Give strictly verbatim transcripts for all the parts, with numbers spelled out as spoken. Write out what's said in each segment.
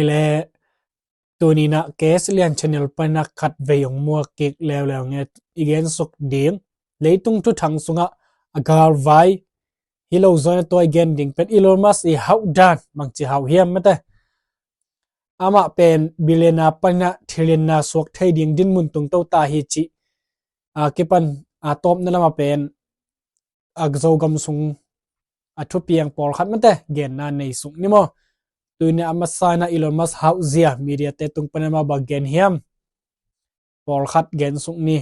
Le tuninah K S Lian channel panah khat vei hong muak kik leuleu nge i gensuk ding. Leitung thuthang sungah a galvai hi lo zawina tua i gen ding pen Elon Musk i hauh dan bangci hauh hiam mate. Amah pen billionaire panah trillionaire suak thei ding dinmun tungto ta hi cih a kipan a tawpna lamah pen a Zogam sung a thupiang pawlkhat mate genna nei sung ni maw? Tuinah a masa inah Elon Musk hauh zia mediate tung panah amah bang gen hiam? Pawlkhat gen sung ni.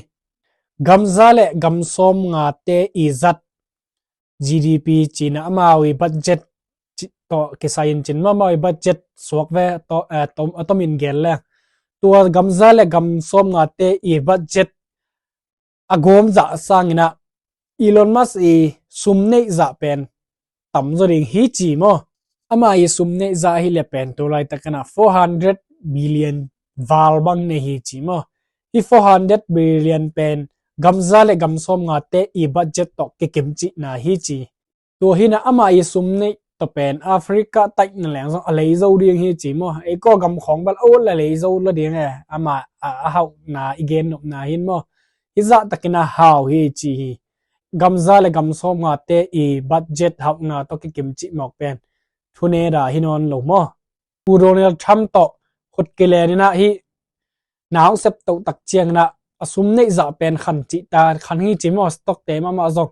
Gamza le gam sawm ngate i zat G D P cinah amau i budget tawh kisai in cin maw, amau i budget suak ve a tomin gen le tua gamza le gam sawm ngate i budget a gawm zah sanginah Elon Musk i sum neih zah pen tamzaw ding hi ci maw? Amah i sum neih zah hi le pen tu laitakinah four hundred billion val bang nei hi ci maw? Hi four hundred billion pen gamza le gam sawm ngate i budget tawh kikim cihna hi ci. Tua hinah amah i sum neih tawh pen Africa taihna leng zong a lei zo ding hi ci maw? Ei kaw gam khawng bal a ut la lei zo la ding e. Amah a hauhna i gen nopna hin maw? Hi zahtakinah hau hi ci hi. Gamza le gam sawm ngate i budget hauhna tawh kikim cih mawk pen thuneda hi nawn lo maw? Pu Donald Trump tawh khut kileninah hi na hong septoh tak cianginah a sum neih zah pen khan cihta khan hi ci maw? Stockte mahmah zong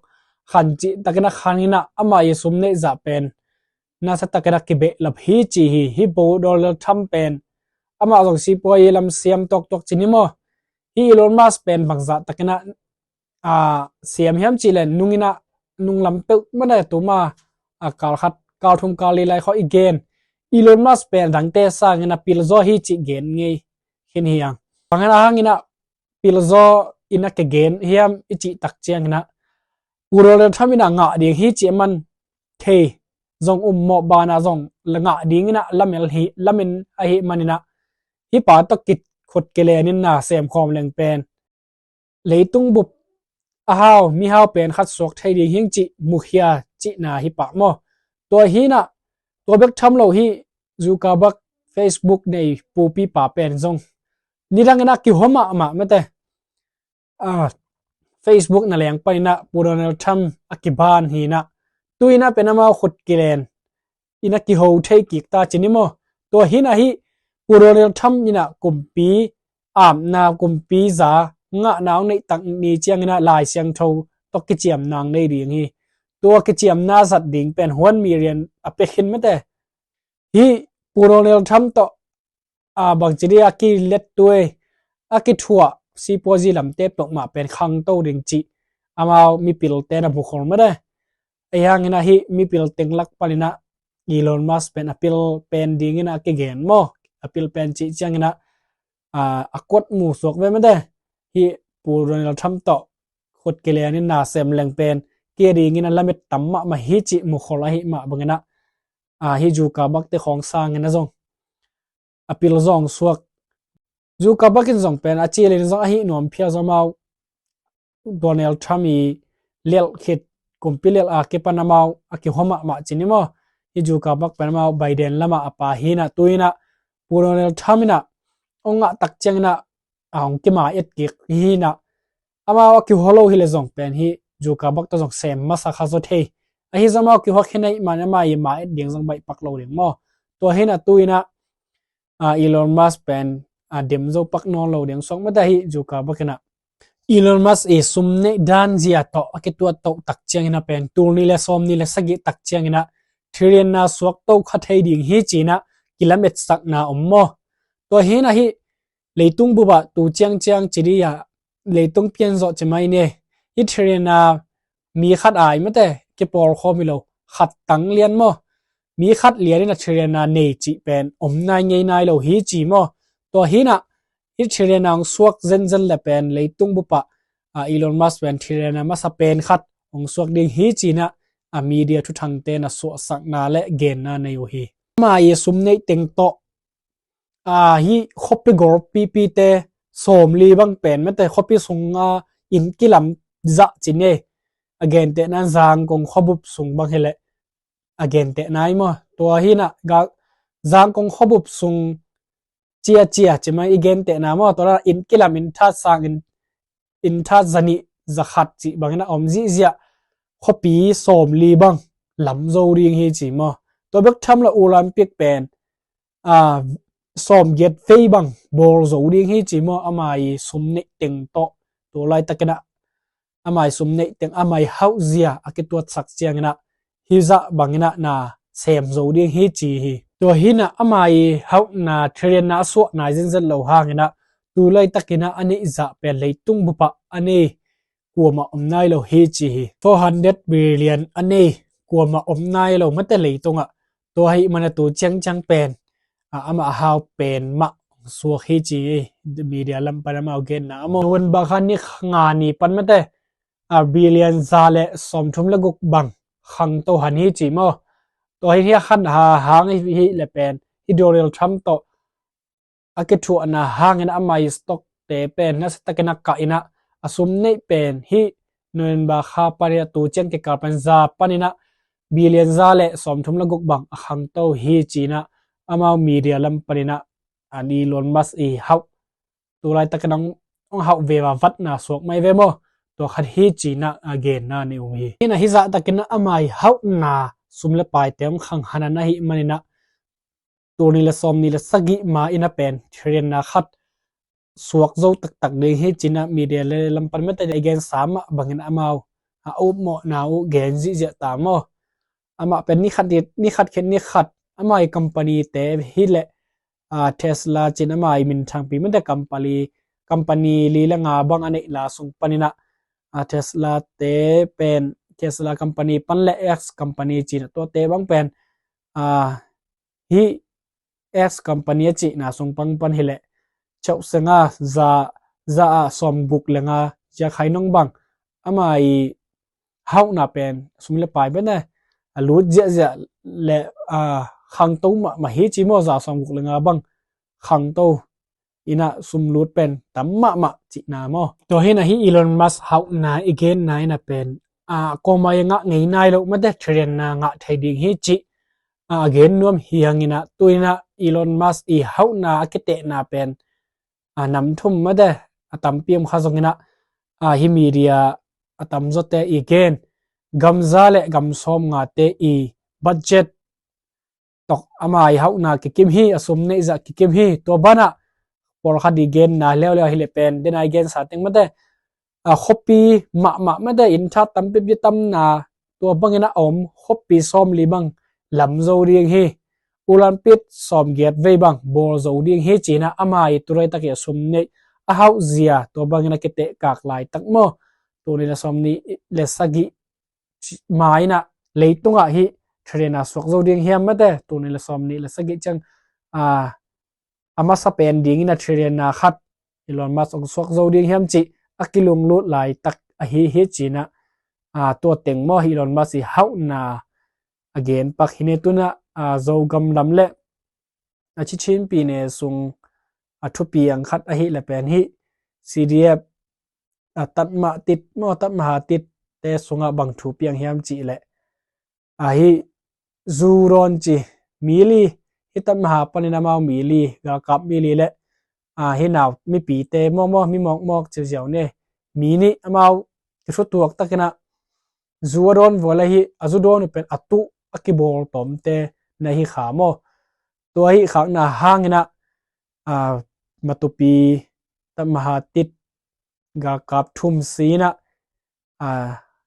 khan cihtakinah khan hinah amah i sum neih zah pen nasatakinah kibehlap hi ci hi. Hi Pu Donald Trump pen amah zong sipuai i lam siam tuaktuak ci ni maw? Hi Elon Musk pen bangzahtakinah a siam hiam cih le nunginah nunglam peuh mana tuma a kalkhat kalthum kal li lai khawh i gen Elon Musk pen dangte sangin a pilzaw hi cih gen ngei khin hiang. Bangin a hanginah pilzaw in a kigen hiam i cih tak cianginah Pu Donald Trump inah ngah ding hi cih a man thei zong um mawh banah zong ngah dinginah lamen ahi maninah hi pa tawh kikhut kilenin na semkhawm leng pen leitung bup a hau mihau pen khat suak thei ding hing cih mukhia cihna hi pah maw? Tua hinah tua bek tham lo hi Zuckerberg Facebook nei pupipa pen zong nidangin a kihua mahmah mate. Facebook na leng paninah Pu Donald Trump a kiban hinah tuinah pen amau khut kilen inah kiho thei kik ta ci ni maw? Tua hinah hi Pu Donald Trump inah kumpi apna kumpi za ngahna hong neih tak ni cianginah Lai Siangtho tawh kiciamna hong nei ding hi. Tua kiciamna zat ding pen huan mi rian a pia khin mate. Hi Pu Donald Trump tawh a bangci dih a kilet tuai a kithuah sipuazi lamte peuhmah pen khangto ding cih amau mipilte na mukhol mate. Ahi hanginah hi mipil teng lak paninah Elon Musk pen a pil pen dinginah a kigen maw? A pil pen cih cianginah a kuat mu suak ve mate. Hi Pu Donald Trump tawh khut kilenin na sem leng pen kia dingin a lamet tam mahmah hi cih mukhol ahi mah banginah hi Zuckerberg te khawng sangin a zong a pil zong suak. Zuckerberg in zong pen a cilin zong ahi nuam phia zong amau Donald Trump i lelh khit kumpi lelh a kipan amau a kihua mahmah ci ni maw? Hi Zuckerberg pen amau Biden lamah a pa hinah tuinah Pu Donald Trump inah hong ngah tak cianginah a hong kima et kik hinah amau a kihua lo hi le zong pen hi Zuckerberg tawh zong sem masa kha zaw thei. Ahi zong amau kihua khin ahi man amau i ma et ding zong baihpak lo ding maw? Tua hinah tuinah Elon Musk pen a dem zo pak nawn lo ding suak mate hi Zuckerberg inah Elon Musk i sum neih dan zia tawh a kituat toh tak cianginah pen tul ni le sawm ni le sagih tak cianginah trillionaire suak to kha thei ding hi cinah kilametsakna om maw? Tua hinah hi leitung bupah tu ciangciang ci dih ah leitung pianzawh ci mai ne hi trillionaire mi khat ai mate kipawlkhawm hi lo khat tang lian maw? Mi khat lianin a trillionaire nei cih pen om nai ngei nai lo hi ci maw? Tua hinah hi trillionaire hong suak zenzen le pen leitung bupah Elon Musk pen trillionaire masa pen khat hong suak ding hi cinah a media thuthangte na suahsakna le genna nei uh hi. Ama i sum neih teng tawh hi khuapi gol pipite sawmli bang pen mate khuapi sunga inn kilam zah ci ne. A gentehna Zangkong khuabup sung bang hileh a gentehna hi maw? Tua hinah ga Zangkong khuabup sung ciacia cima i gentehna maw, tua la in kilam in that sang in, in that zanih zakhat cih bangin a om zihziah khuapi sawmli bang lam zo ding hi ci maw. Tua bek tham lo Ulanpik pen a, sawmgiat vei bang bawl zo ding hi ci maw, ama i sum neih teng tawh. Tua laitakin ah ama i sum neih teng, ama i hauhzia a kituatsak ciangin ah hizah bangin ah na sem zo ding hi ci hi. Tua hi-in ah ama i hauhna, thirianna a suah nai zenzen lo hangin ah tu laitakin ah a neih zah pen leitung bupah a nei kuamah om nai lo hi ci hi. Four hundred billion a nei kuamah om nai lo mate leitungah. Tua hi mana tu ciangciang pen a, amah a hau pen mah suak hi ci hi. Media lam pan amau genna a maw. November kha ni nga ni pan mate a, billion za le sawmthum le guk bang khangto han hi ci maw. Tua hi hia khan ha hang hi le pen hi Donald Trump tawh a kithuahna hangin ama i stock te pen nasa takin a kah in ah a sum neih pen hi November kha panin a tu ciang kikal pan za panin ah billion za le sawmthum le guk bang a khangto hi ci-in ah amau media lam panin ah a Elon Musk i hauh tu laitakin hong hauh ve va vatna suak mai ve maw. Tua khat hi ci-in ah a genna nei uh hi. Hi-in ah hizah takin ah ama i hauhna sum le paite hong khang hanan ahih manin ah tul nih le sawmnih le sagih ma-in a pen thirianna khat suak zo taktak ding hi ci-in ah media le lam pan mate i gensa mah bangin amau a upmawhna uh gen zihziah ta maw. Amah pen ni khat, ni khat khit ni khat ama i company te hi le a, Tesla ci-in ama i minthangpi mate company, company li le nga bang a neih la sung panin ah a, Tesla te pen Tesla company pan le X company ci-in ah tuate bang pen a, hi X company a cihna sung pang pan hi le chauh senga za, za a sawmguk le nga zia khai nong bang ama i hauhna pen sum le pai pen a lut ziahziah le a, khangto mahmah hi ci maw, za sawmguk le nga bang khangto in ah sum lut pen tam mahmah cihna maw. Tua hi-in ah hi Elon Musk hauhna i genna in ah pen a, kuamah i ngah ngei nai lo mate thirianna ngah thei ding hi cih a, a gen nuam hi hangin ah tu-in ah Elon Musk i hauhna a kitehna pen a, nam thum mate a tampi om kha zongin ah a, hi media a tamzawte i gen gam za le gam sawmngate i budget tawh ama i hauhna kikim hi, a sum neih zah kikim hi. Tua banah pawlkhat i genna leuleu hi le pen dena i gensa teng mate a, khuapi mahmah mate in that tampi tamna tua bangin a om khuapi sawmli bang lam zo ding hi. Ulanpit sawmgiat vei bang bawl zo ding hi ci-in ah ama i tu laitak i a sum neih a hauhzia tua bangin a kitehkak laitak maw. Tul nih le sawmnih le sagih ma-in ah leitungah hi thirianna suak zo ding hiam mate, tul nih le sawmnih le sagih ciang a, a masa pen dingin a thirianna khat Elon Musk hong suak zo ding hiam cih a kilunglut laitak ahi hi ci-in ah a, tua teng maw hi Elon Musk i hauhna a gen pak hi ne. Tu-in ah a, Zogam lam le a Chin Chinpi ne sung a thupiang khat ahi le pen hi C D F a, tatmah tit maw, tatmah ha tit te sungah bang thupiang hiam cih le a, hi zu dawn ci mi li, hi tatmah ha panin amau mi li, galkap mi li le a, hi nau mipite maw, maw mi mawkmawk ci ziau ne, mi nih amau kithutuak takin ah zu a dawn vua le hi a zu dawn uh pen a tuh a kibawl tawmte na hi kha maw. Tua hi khakna hangin ah a, matupi tatmah ha tit galkap thum si-in ah a,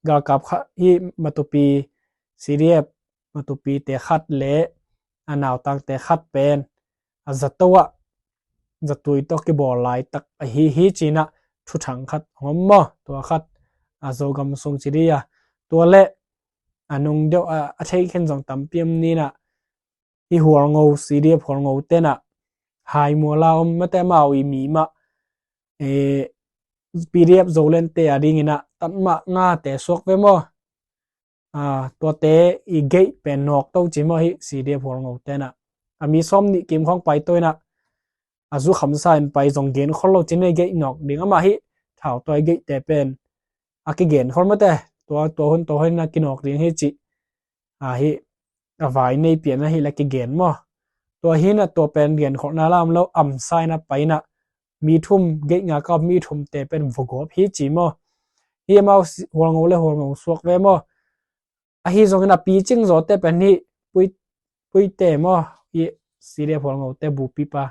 galkap kha hi matupi C D F matupite khat le a, nautangte khat pen a, zato ah zatui tawh kibawl laitak ahi hi ci-in ah thuthang khat hong om maw. Tua khat a, Zogam sung ci dih a, tua le a, nung deuh a, a thei khen zong tampi om ni-in ah hi Hualngo C D F Hualngo ten ah Hai Muala om mate amau i mi mah e, P D F Zolandte a dingin ah tatmah ngate suak ve maw. A, tuate i geih pen nawk to ci maw hi C D F Hualngo ten ah. A mi sawm nih kim khawng pai to in ah a zu khamsa in pai zong gen khol lo ci ne, geih nawk ding amah hi. Thau tua i geihte pen a kigen khol mate, tua, tua hun tua hun a kinawk ding hi ci. A hi a vai nei pian ahi la kigen maw. Tua hi-in ah tua pen genkholhna lam lo, amsa in ah pai in ah mi thum, gate nga ka mi thumte pen vagawp hi ci maw. Hi amau hualngo le hualngo suak ve maw. Ahi zongin a picing zawte pen hi pui, puite maw, hi C D F hualngote bupipa.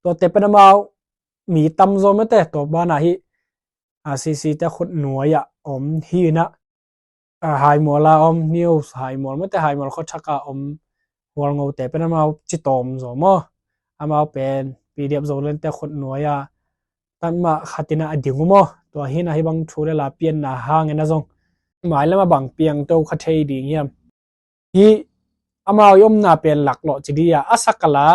Tuate pen amau mi tamzaw mate, tua banah hi a C C te khut nuai-ah om hi-in ah, a Haimual a om, New Haimual mate, Haimual khuathak a om hualngote pen amau ci tawmzaw maw. Amau pen P D F Zolandte khut nuai-ah tan mah khat in ah a ding uh maw. Tua hi-in ah hi bang thu le la pianna hangin ah zong mailam ah bang piang to kha thei ding hiam. Hi amau i omna pen laklawh ci ding a, a sak a la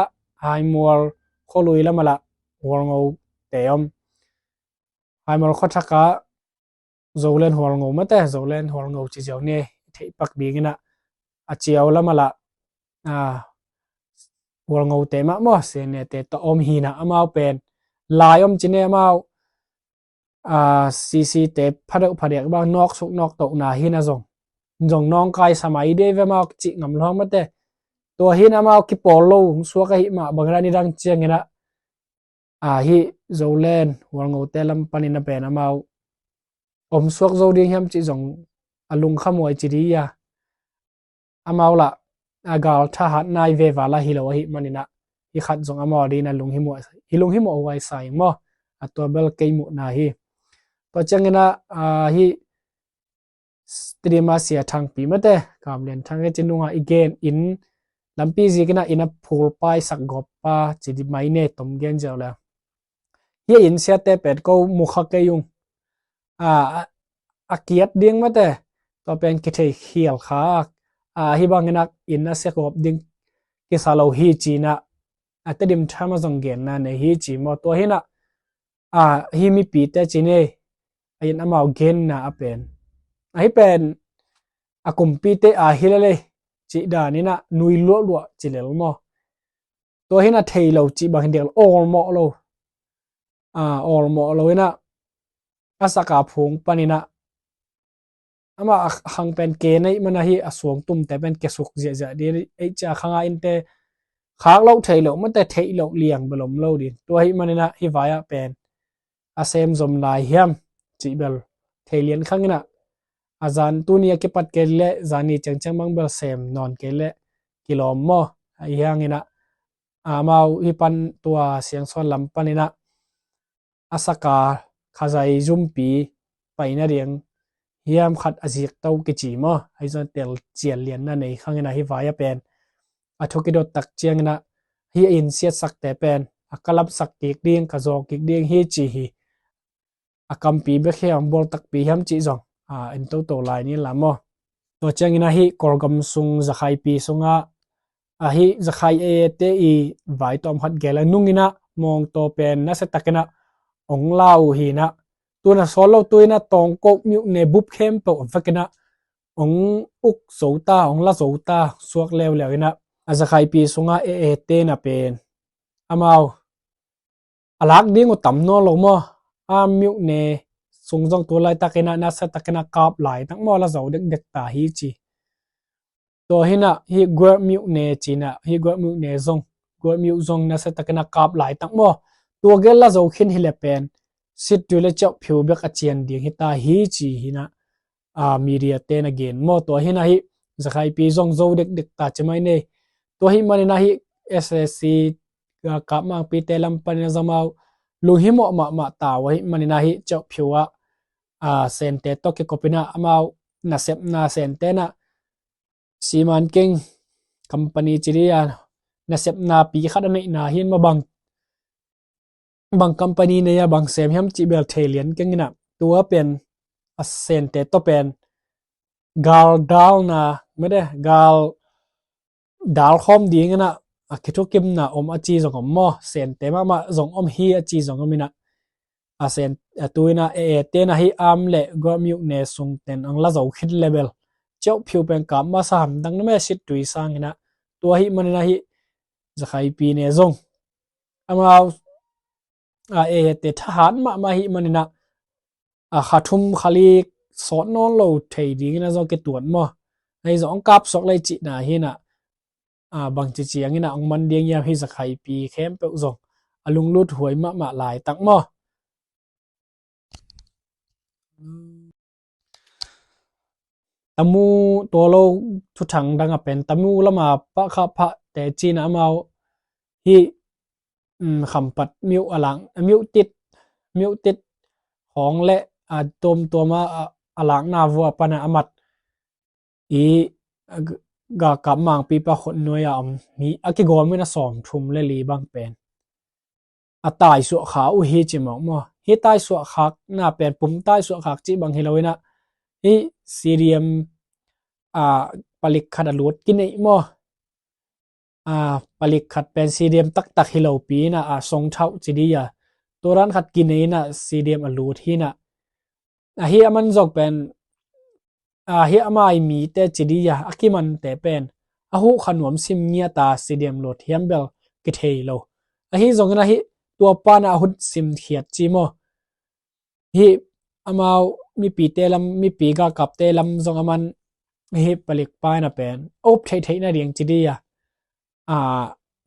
Haimual khualui lam a la hualngote om. Haimual khuathak a Zoland hualngo mate, Zoland hualngo ci ziau ni, theih pak dingin ah a ciau lam a la, a, hualngote mah maw, C N A te tawh om hi-in ah amau pen lai om ci ni, amau a, C C te phadeuh phadiak bang nawksuk nawktohna hi-in ah zong, zong nawngkaisa mai dei ve, amau cih ngam luang mate. Tua hi-in ah amau kipawl lo hong suak ahih mah bangin ah nidang ciangin ah, a, hi Zoland hualngote lam panin ah pen amau om suak zo ding hiam cih zong a lungkham huai ci ding a. Amau lah a gal thahat nai veve la hi lo ahih manin ah, hi khat zong amau dingin a lunghimawh, hi lunghimawh huai sa ing maw. A tua bel kei muhna hi. Tua ciangin ah, a, hi Tedim a Sia Thangpi mate, Kam Lian Thang e ci nungah i gen in, lampi zikin ah inn a phulpaisak gawp pa ci di mai ne, tom gen ziau le. Hi a inn siate pen ko mu kha kei ung. A, a, a kiat ding mate, tua pen kithei khial kha. A, hi bangin ah inn a sia gawp ding kisa lo hi ci-in ah, a, Tedim Times a zong genna nei hi ci maw. Tua hi-in ah, a, hi mipite ci ni, a, inn amau genna a pen, a, hi pen a kumpite a hi lel e cih danin ah nui luahluah ci lel maw. Tua hi-in ah thei lo cih bang hi ding, awlmawh lo. A, awlmawh lo in ah a sak a phung panin ah, amah a khang pen ke nei mana hi, a suangtumte pen ke suk ziahziah ding, ei cia khang a innte khak loh thei lo mate, theih loh liang bel om lo ding. Tua ahih manin ah hi vai-ah pen a sem zom lai hiam cih bel thei lian khang in ah, a zan tuni a kipat kei leh zan ni ciangciang bang bel sem nawn kei leh kilawm maw. Ahi hangin ah amau hi pan tua Siangsawn lam panin ah a sak a khazai zumpi paina ding hiam khat a zikto kici maw. Ahi zong tel cian lianna nei khang in ah hi vai-ah pen a thu kidot tak ciangin ah hi a inn siatsakte pen a ka lapsak kik ding, ka zawng kik ding hi ci hi. A kampi bek hiam, bawl takpi hiam cih zong, a, en toto lai ni la maw. Tua ciangin ah hi Kawlgam sung Zakhaipi sungah, a, hi Zakhai A A te i vai tawm khat gel a nungin ah Mawngtaw pen nasia takin ah ong la uh hi-in ah, tu-in ah sawl lo, tu-in ah Tawngkoh myone bup khempeuh a vekin ah ong uk zo ta, ong la zo ta, suak leuleu in ah, a, Zakhaipi sungah A A te na pen amau a lak ding uh tam nawn lo maw. A, myone sung zong tu laitakin ah nasia takin ah kap laitak maw, la zo dekdek ta hi ci. Tua hi-in ah hi Guat myone ci-in ah, hi Guat myone zong, Guat myo zong nasia takin ah kap laitak maw. Tua gel la zo khin hi leh pen sittui le ciauhphiu bek a cian ding hi ta hi ci hi-in ah, a, media te na gen maw. Tua hi-in ah hi Zakhaipi zong zo dekdek ta ci mai ni. Tua ahih manin ah hi S A C, a, Kap Mangpite lam panin ah zong amau lunghimawh mahmah ta uh ahih manin ah hi ciauhphiu ah, a, Sente tawh kikopin ah amau nasepna, Sente na siman keng company ci ding a, nasepna pi khat a neihna hi-in maw, bang, bang company nei a bang sem hiam cih bel thei lian keng in ah, tua pen a Sente tawh pen gal dalna mede, gal dal khawm dingin ah, a, kithukimna om a ci zong om maw, Sente mahmah zong om hi a ci zong om in ah, a Sen, a, tu-in ah A A te na hi Am le Guat myone sung ten ong la zo khin leh bel ciauhphiu pen kap masa hamtang na me sittui sangin ah. Tua ahih manin ah hi Zakhaipi ne zong amau, a, A A te thahat mahmah ahih manin ah, a, kha thum kha li sawt nawn lo thei dingin ah zong kituat maw. Ahi zong ong kap suak lei cihna hi-in ah, bangci ciangin a hong man ding hiam, hih zakhaipi khempeuh zong a lunglut huai mahmah laitak maw. Tamu, tua lo thuthang dang a pen Tamu lama Pakha Phah te cina amau hih khampat miuh a lak, miuh tit, miuh tit khawng le a tuamtuam a lakna vua pana a mat i galkap mangpipa khut nuai a om mi a kigawm in a sawm thum le li bang pen a taisuah kha uh hi ci mawk maw. Hih taisuah khakna pen pum taisuah khak cih bang hi lo in a, hih C D M a palik khat a lut kineih maw. A palik khat pen C D M taktak hi lopi in a, a song thauh ci di a, tua dan khat kineih in a C D M a lut hi in a, ahi a man zong pen ahi a mai mite ci di a, a kimante pen a huh kha nuam sim ngiat a C D M lut hiam bel kithei lo. Ahi zongin ahi tua pana a hut sim khiat ci maw. Hih amau mipite lam, mipi galkapte lam zong a man hih palik pa in a pen a up theihtheih nading ci di a,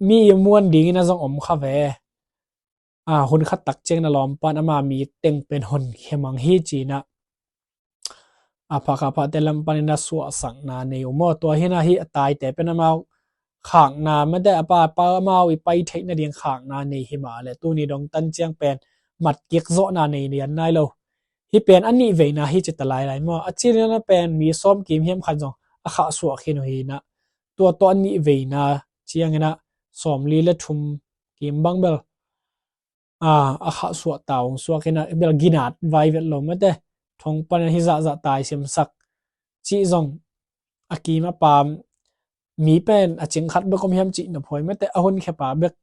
mi i muan dingin a zong om kha ve. Hun khat tak ciangin a lawm pan ama mi teng pen honkhia mang hi ci in a, a Phakha Phahte lam panin a suahsakna nei uh maw. Tua hi in a hih a taite pen amau khakna mate a pa, pa amau i pai theih nading khakna nei hi mah le tuni dong tan ciang pen mat kik zawhna nei lian nai lo. Hih pen a nih veina hi ci ta lailai maw. A cina pen mi sawm kim hiam khat zong a khahsuah khin uh hi in a, tua tawh a nih veina ciangin a sawmli le thum kim bang bel a khahsuah ta hong suak in a, bel ginat vai vet lo mate. Thong panin hih zahzah tai simsak cih zong a kim a pam mi pen a cing khat bek om hiam cih na phuai mate, a honkhia pa bek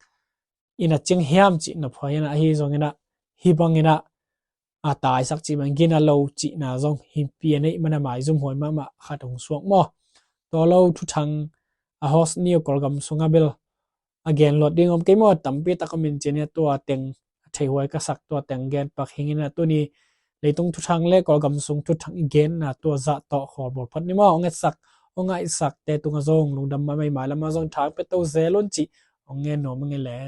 in a cing hiam cih na phuai in a, ahi zongin a hih bangin a a taisak cih bang gina lo cihna zong hi pi a neih man a maizum huai mahmah khat hong suak maw. Tua lo thuthang a host ni uh Kawlgam sungah bel a gen luat ding om kei maw, tampi tak om in cin hi a, tua teng a theihuai ka sak tua teng gen pak hing in a, tuni leitung thuthang le Kawlgam sung thuthang i genna tua zah tawh khawl bawl phot ni maw. Hong etsak hong ngaihsakte tungah zong lungdam mahmah, mai lamah zong thang pia to zel un cih hong ngen nuam ing ei le.